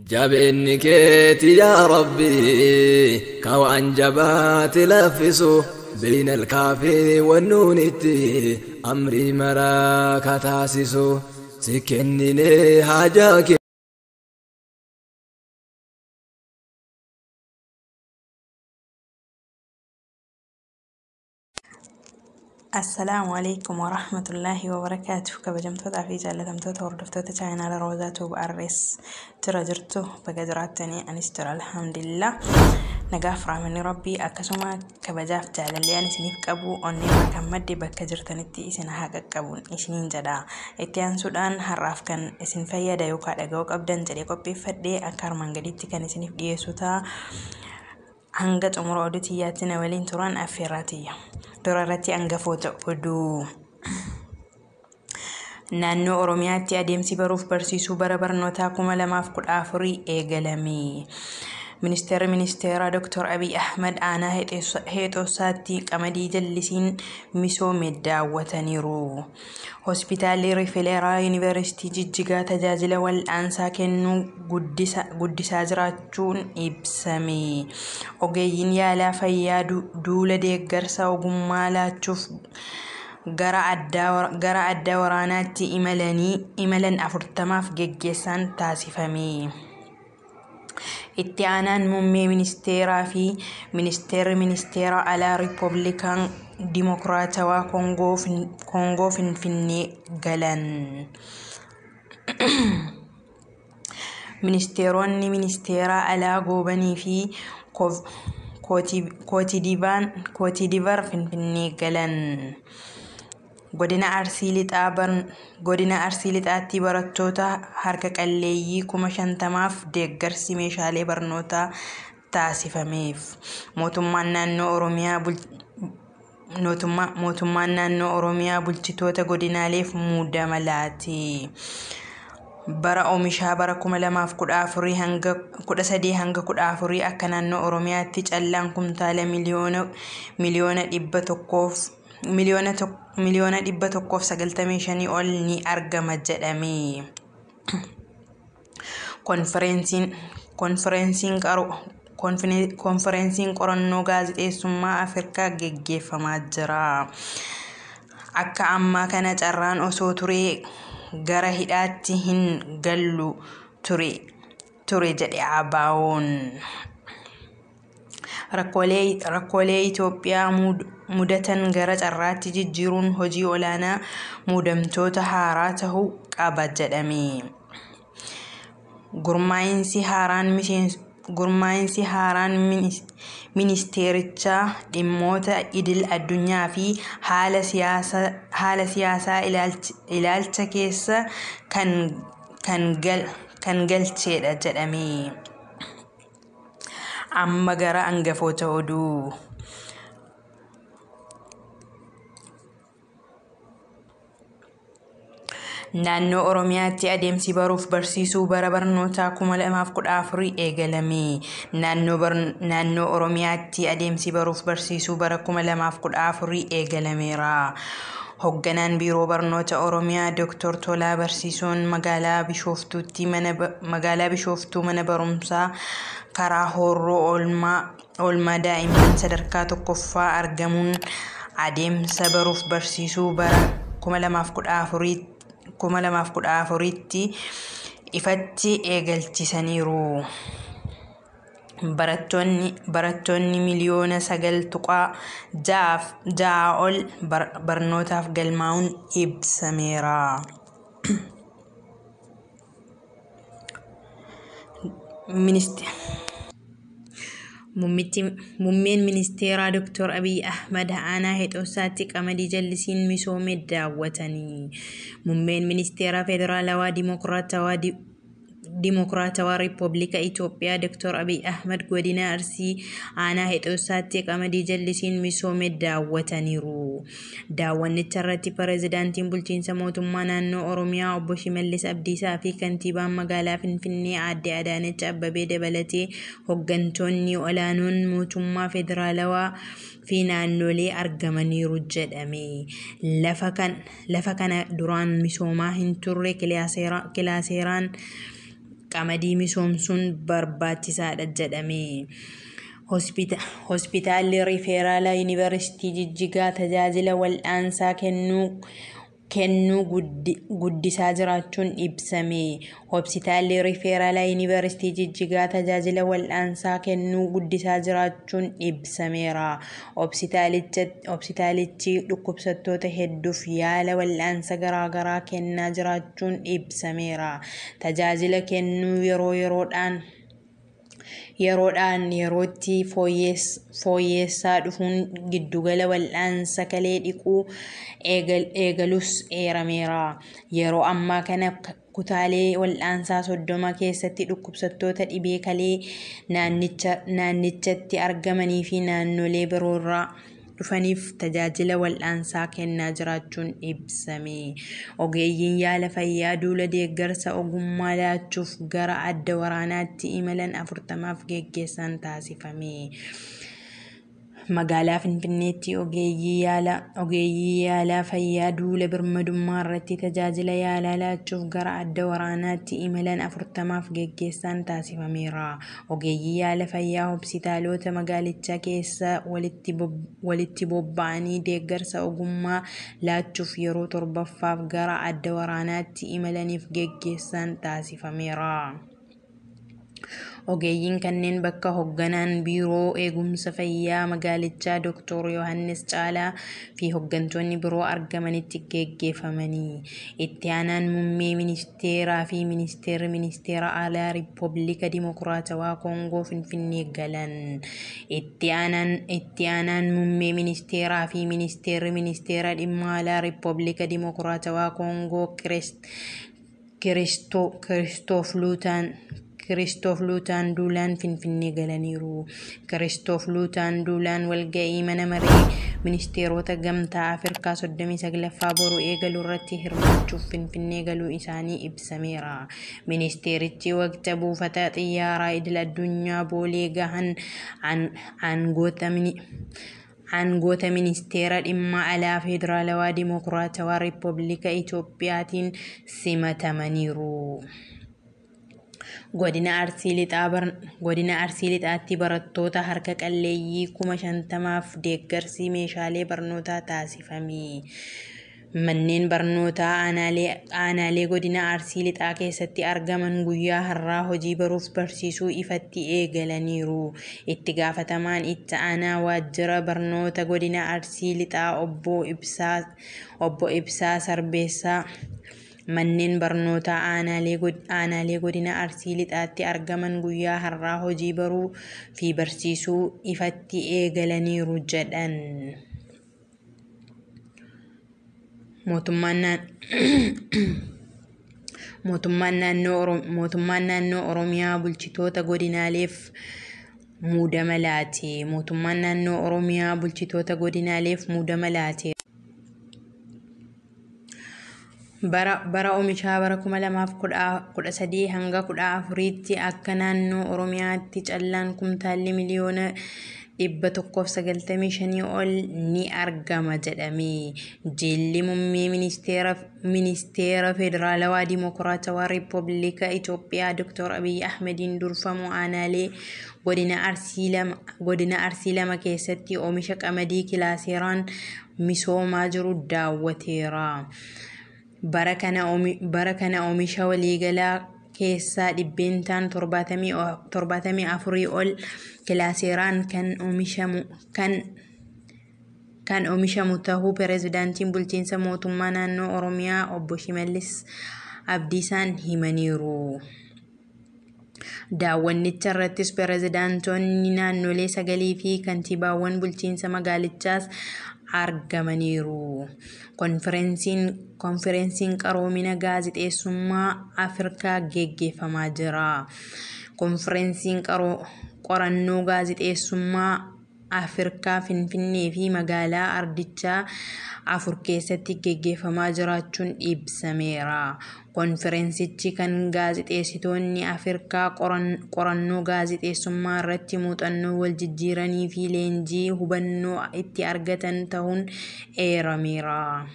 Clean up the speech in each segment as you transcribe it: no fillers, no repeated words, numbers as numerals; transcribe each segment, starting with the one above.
Jabeenni keeti yaa Rabbi ka waan jabaate laffisu, beeyna alkaafee wannuunitti amrii maraa ka taasisu, si kenninee haajaa kee. Assalaamu alaikum warahmatullaahi wabarakaatuh. Kabajamtootaa fi jaallatamtoota hordoftoota chaayinaala Roozaa Tuub RS, jira jirtu? Baga jiraattanii. Anis jira, alhamdulillah. Nagaaf raamanni Rabbii akkasuma kabajaaf jaalallee ani isiniif qabu onnee irraa kan madde bakka jirtanitti isin haa qaqqabuun isiniin jedha. Itti aansuudhaan har'aaf kan isin fayyada yookaan dhaga'uu qabdan jedhee qopheeffadhee akka armaan gaditti kan isiniif dhiyeessu ta'a. Hanga xumura oduu tiyyaatti na waliin turan affeerraa tiyya. Dura irratti hangafoota oduu. Naannoo Oromiyaatti adeemsi baruuf barsiisuu bara barnootaa 2014 eegalame. Ministeerri Ministeeraa Dr. Abiy Ahmad aanaa Heexoosaatti qamadii jallisiin misoome daawwataniiru. Hospitaalli Rifileeraa Yuunivarsiitii Jijjigaa tajaajila wal'aansaa kennuu guddisaa jiraachuun ibsame. Ogeeyyiin yaalaa fayyaa duula deeggarsa ogummaa laachuuf gara adda waraanaatti imalan 40f geggeessaan taasifame. Itti aanaan muummee ministeeraa fi ministeerri ministeera alaa Riippaabilikaan Dimokiraatawaa Koongoo Finfinnee galan. Ministeeronni ministeera alaa Goobanii fi Kootidivaar Finfinnee galan. Godina Arsii Lixaatti barattoota harka qalleeyyii 50,000f deeggarsi meeshaalee barnootaa taasifameef. Mootummaan naannoo Oromiyaa bulchitoota godinaaleef muudama laate. Bara oomishaa bara 2014 hanga 13 hanga 14 akka naannoo Oromiyaatti callaan kumtaala 195,000,000 ol ni argama jedhame. Konfereensiin qorannoo gaazexeessummaa Afrikaa geggeeffamaa jira. Akka ammaa kana carraan osoo turee gara hidhaatti hin gallu ture jedhe ABO'n. Rakkoolee Itoophiyaa mudatan gara carraatti jijjiiruun hojii olaanaa muudamtoota haaraa tahuu qaba jedhame. Gurmaa'insi haaraan ministeerichaa dhimmoota idil addunyaa fi haala siyaasaa ilaalcha keessa kan galchedha jedhame. Amma gara hangafoota oduu. Naannoo Oromiyaatti adeemsi baruuf barsiisuu bara barnootaa 2014 eegalame. Naannoo Oromiyaatti adeemsi baruuf barsiisuu bara 2014 eegalameera. Hoogganaan Biiroo Barnoota Oromiyaa Dr. Tolaa Barsiisoon magaalaa Bishooftuu mana barumsaa karaa Horroo oolmaa daa'imman sadarkaa tokkoffaa argamuun adeemsa baruuf barsiisuu bara 2014tti ifatti eegalchisaniiru. Barattoonni 9.6 miliyoona ol barnootaaf galmaa'uun ibsameera. Muummeen Ministeeraa Dr. Abiy Ahmad aanaa Heexoosaatti qamadii jallisiin misoome daawwatanii. Muummeen Ministeera Federaalawaa Dimokiraatawaa Riippaabilika Itoophiyaa Dr. Abiy Ahmad godina Arsii aanaa Heexoosaatti qamadii jallisiin misoome daawwataniiru. Daawwannicha irratti Pireezidaantiin Bulchiinsa Mootummaa Naannoo Oromiyaa Obbo Shimallis Abdiisaa fi Kantiibaan Magaalaa Finfinnee Aadde Adaanech Abbabee dabalatee hooggantoonni olaanoon mootummaa federaalawaa fi naannolee argamaniiru jedhame. Lafa kana duraan misoomaa hin turre kilaaseeraan Qamadii misoomsuun barbaachisaadha jedhame. Hospitaalli Riiferaalaa Yuunivarsiitii Jijjigaa tajaajila wal'aansaa kennuu guddisaa jiraachuun ibsame. Hospitaalli Riiferaalaa Yuunivarsiitii Jijjigaa tajaajila wal'aansaa kennuu guddisaa jiraachuun ibsameera. Hospitaalichi dhukkubsattoota hedduuf yaala wal'aansa garaagaraa kennaa jiraachuun ibsameera. Tajaajila kennuu yeroodhaan yerootti fooyyessaa dhufuun giddugala wal'aansa kalee dhiquu eegaluus eerameera. Yeroo ammaa kana kutaalee wal'aansaa 30 keessatti dhukkubsattoota dhibee kalee naannichatti argamanii fi naannolee biroorraa dhufaniif tajaajila wal'aansaa kennaa jiraachuun ibsame. Ogeeyyiin yaala fayyaa duula deeggarsa ogummaa laachuuf gara adda waraanaatti imalan 40f geggeessaan taasifame. Magaalaa Finfinneetti ogeeyyii yaala fayyaa duula birmadummaa irratti tajaajila yaalaa laachuuf gara adda waraanaatti imalan 40f geggeessaan taasifameera. Ogeeyyii yaala fayyaa hospitaalota magaalichaa keessa walitti bobba'anii deeggarsa ogummaa laachuuf yeroo torbaffaaf gara adda waraanaatti imalaniif geggeessaan taasifameera. Ogeeyyiin kanneen bakka hoogganaan biiroo eegumsa fayyaa magaalichaa Dr. Yohaannis Caalaa fi hooggantoonni biroo argamanitti geggeeffamanii. Itti aanaan muummee ministeeraa fi ministeerri ministeera alaa Riippaabilika Dimokiraatawaa Koongoo Finfinnee galan. Itti aanaan muummee ministeeraa fi ministeerri ministeera dhimma alaa Riippaabilika Dimokiraatawaa Koongoo Kiristoof Luutaan Duulaan Finfinnee galaniiru. Kiristoof Luutaan Duulaan walga'ii mana maree ministeerota gamtaa Afrikaa 39ffaa boru eegaluu irratti hirmaachuuf Finfinnee galuu isaanii ibsameera. Ministeerichi waqtii buufata xiyyaaraa idil addunyaa Boolee gahan aangoota ministeera dhimma alaa Federaalawaa Dimokiraatawaa Riippaabilika Itoophiyaatiin simatamaniiru. Godina Arsii Lixaatti barattoota harka qalleeyyii 50,000f deeggarsi meeshaalee barnootaa taasifame. Manneen barnootaa aanaalee godina Arsii Lixaa keessatti argaman guyyaa har'aa hojii baruuf barsiisuu ifatti eegalaniiru. Itti gaafatamaan itti aanaa waajjira barnoota godina Arsii Lixaa Obbo Ibsaa Sarbeessaa manneen barnootaa aanaalee godina Arsii Lixaatti argaman guyyaa har'aa hojii baruu fi barsiisuu ifatti eegalaniiru jedhan. Mootummaan naannoo Oromiyaa bulchitoota godinaaleef muudama laate. Mootummaan naannoo Oromiyaa bulchitoota godinaaleef muudama laate. Bara oomishaa bara 2013 hanga 14tti akka naannoo Oromiyaatti callaan kumtaalli miliyoona 195 ol ni argama jedhame. Jilli muummee ministeera Federaalawaa Dimokiraatawaa Riippaabilika Itoophiyaa Dr. Abiyyi Ahmediin durfamu aanaalee godina Arsii lama keessatti oomisha qamadii kilaasteraan misoomaa jiru daawwateera. Bara kana oomisha waliigalaa keessaa dhibbeentaan 74 ol kilaasteraan kan oomishamu tahuu pireezidaantiin bulchiinsa mootummaa naannoo Oromiyaa Obbo Shimallis Abdiisaan himaniiru. Daawwannicha irrattis pireezidaantonni naannolee 9 fi kantiibaawwan bulchiinsa magaalichaas argamaniiru. Konfereensiin qaroomina gaazexeessummaa Afrikaa geggeeffamaa jira. Konfereensiin qorannoo gaazexeessummaa Afrikaa Finfinnee fi magaalaa Ardichaa 4 keessatti geggeeffamaa jiraachuun ibsameera. Konfereensichi kan gaazexeessitoonni Afrikaa qorannoo gaazexeessummaa irratti muuxannoo wal jijjiiranii fi leenjii hubannoo itti argatan ta'uun eerameera.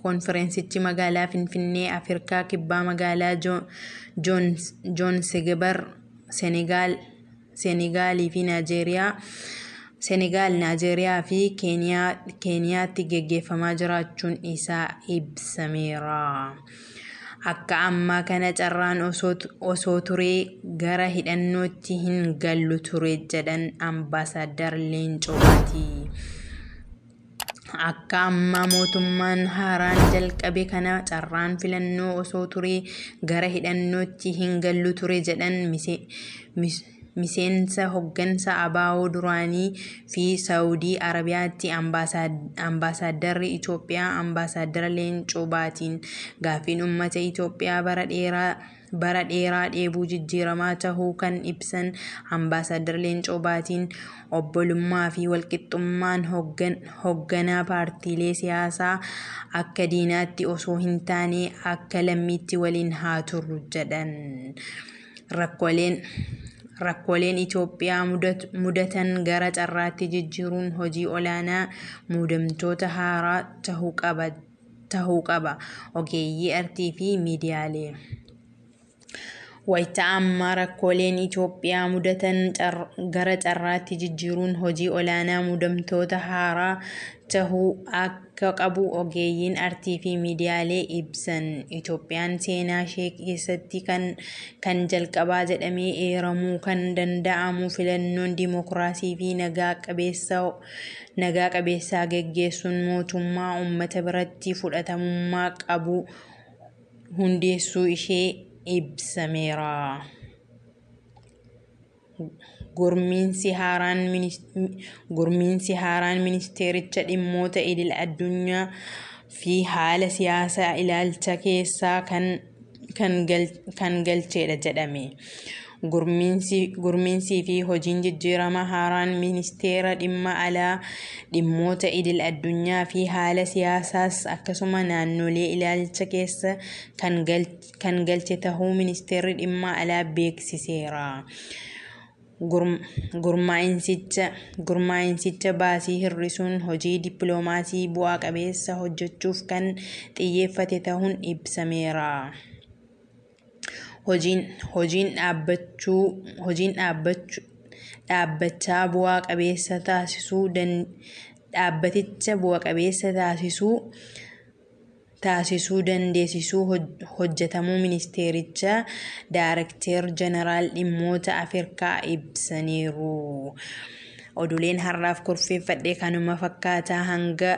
Koonfireensichi magaalaa Finfinnee, Afrikaa Kibbaa magaalaa Joonsegebar, Seenegaalii fi Naajeeriyaa Senegaal, Naajeeriyaa fi Keeniyaatti geggeeffamaa jiraachuun isaa ibsameera. Akka ammaa kana carraan osoo turee gara hidhannootti hin gallu ture jedhan Ambaasaddar Leencoo Baatii. Akka ammaa mootummaan haaraan jalqabe kana carraan filannoo osoo turee gara hidhannootti hin gallu ture jedhan miseensa hoggansa ABO duraanii fi Saawudii Arabiyaatti Ambaasaaddarri Itoophiyaa Ambaasaddar Leencoo Baatiin. Gaaffiin uummata Itoophiyaa bara dheeraa dheebuu jijjiiramaa tahuu kan ibsan Ambaasaddar Leencoo Baatiin, obbolummaa fi walqixxummaan hogganaa paartiilee siyaasaa akka diinaatti osoo hin taane akka lammiitti waliin haa turru jedhan. Rakkooleen Itoophiyaa mudatan gara carraatti jijjiiruun hojii olaanaa muudamtoota haaraa tahuu qaba. Ogeeyyii artii fi miidiyaalee. Wayita ammaa rakkooleen Itoophiyaa mudatan gara carraatti jijjiiruun hojii olaanaa muudamtoota haaraa tahuu akka qabu ogeeyyiin artii fi miidiyaalee ibsan. Itoophiyaan seenaa ishee keessatti kan jalqabaa jedhamee eeramuu kan danda'amu filannoon dimookiraasii fi nagaa qabeessa geggeessuun mootummaa uummata biratti fudhatamummaa qabu hundeessuu ishee ibsameera. Gurmiinsi haaraan ministeericha dhimmoota idil addunyaa fi haala siyaasaa ilaalcha keessaa kan galchedha jedhame. Gurmiinsii fi hojiin jijjiirama haaraan ministeera dhimma alaa, dhimmoota idil addunyaa fi haala siyaasaas akkasuma naannolee ilaalcha keessa kan galche tahuu ministeerri dhimma alaa beeksiseera. Gurmaa'insicha baasii hir'isuun hojii dippiloomaasii bu'aa qabeessa hojjechuuf kan xiyyeeffate tahuun ibsameera. Hojiin dhaabbachaa bu'aa qabeessa taasisuu dhaabbaticha bu'a qabeessa taasisuu dandeessisuu hojjetamuu ministeericha Daarekteer Jeneraal dhimmoota Afrikaa ibsaniiru. Oduuleen har'aaf kurfeeffadhe kanuma fakkaataa. Hanga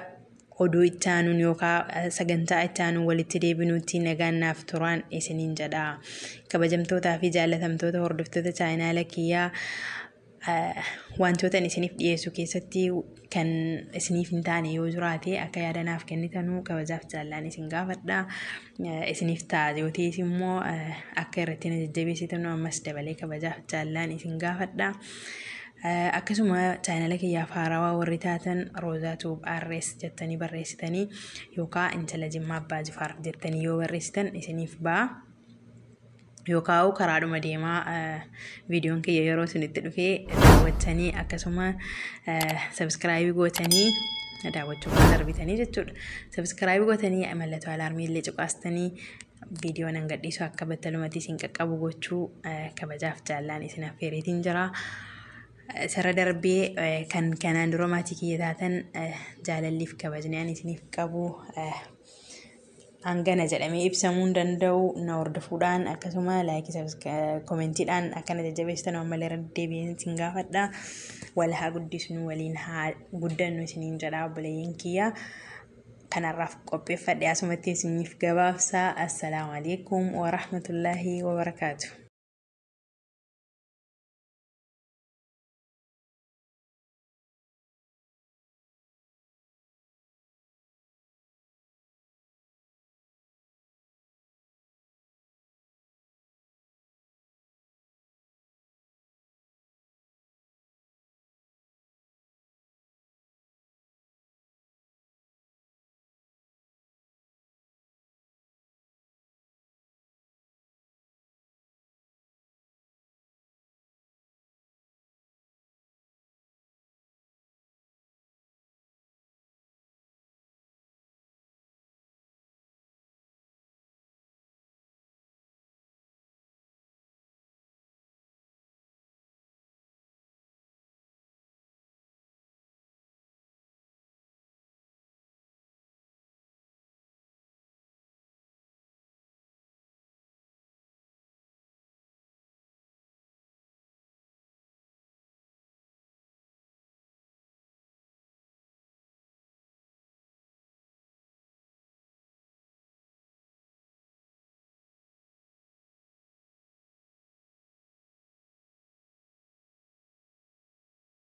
oduu itti aanuun yookaan sagantaa itti aanuun walitti deebinuutti nagaan naaf turaan isiniin jedha. Kabajamtootaa fi jaallatamtoota hordoftoota chaayinaala kiyyaa, wantoota isiniif dhiyeessu keessatti kan isiniif hin taane yoo jiraate akka yaada naaf kennitanuu kabajaaf jaallaan isin gaafadha. Isiniif ta'a yoo ta'es immoo akka irratti na jajjabeessitanuu ammas dabalee kabajaaf jaallaan isin gaafadha. Akkasuma chaanala kiyyaaf haarawaa warri taatan Roozaa Tuub RS jettanii barreessitanii yookaan Intala Jimmaa Abbaa Jifaar jettanii yoo barreessitan isiniif ba'a. Yookaan karaadhuma deemaa viidiyoon kiyya yeroo isinitti dhufee daawwattanii akkasuma subscribe gootanii daawwachuu kan darbitanii jechuudha. Subscribe gootanii mallattoo alaarmii illee cuqaastanii viidiyoo nan gadhiisu akka battalumatti isin qaqqabu gochuu kabajaaf jaallaan isin affeereetiin jira. Sarara darbee kan kanaan dura maatii kiyya taatan, jaalalliif kabajni ani isiniif qabu hangana jedhamee ibsamuu hin danda'u. Na hordofuudhaan akkasuma like, commentiidhaan akkana jajjabeessitan ammallee irra deebi'een isin gaafadha. Wal haa guddisnu, waliin haa guddannu isiniin jedha obboleeyyiin kiyya. Kanarraaf qopheeffadhe asumatti isiniif gabaabsa. Assalaamu alaikum warahmatullaahi wabarakaatu.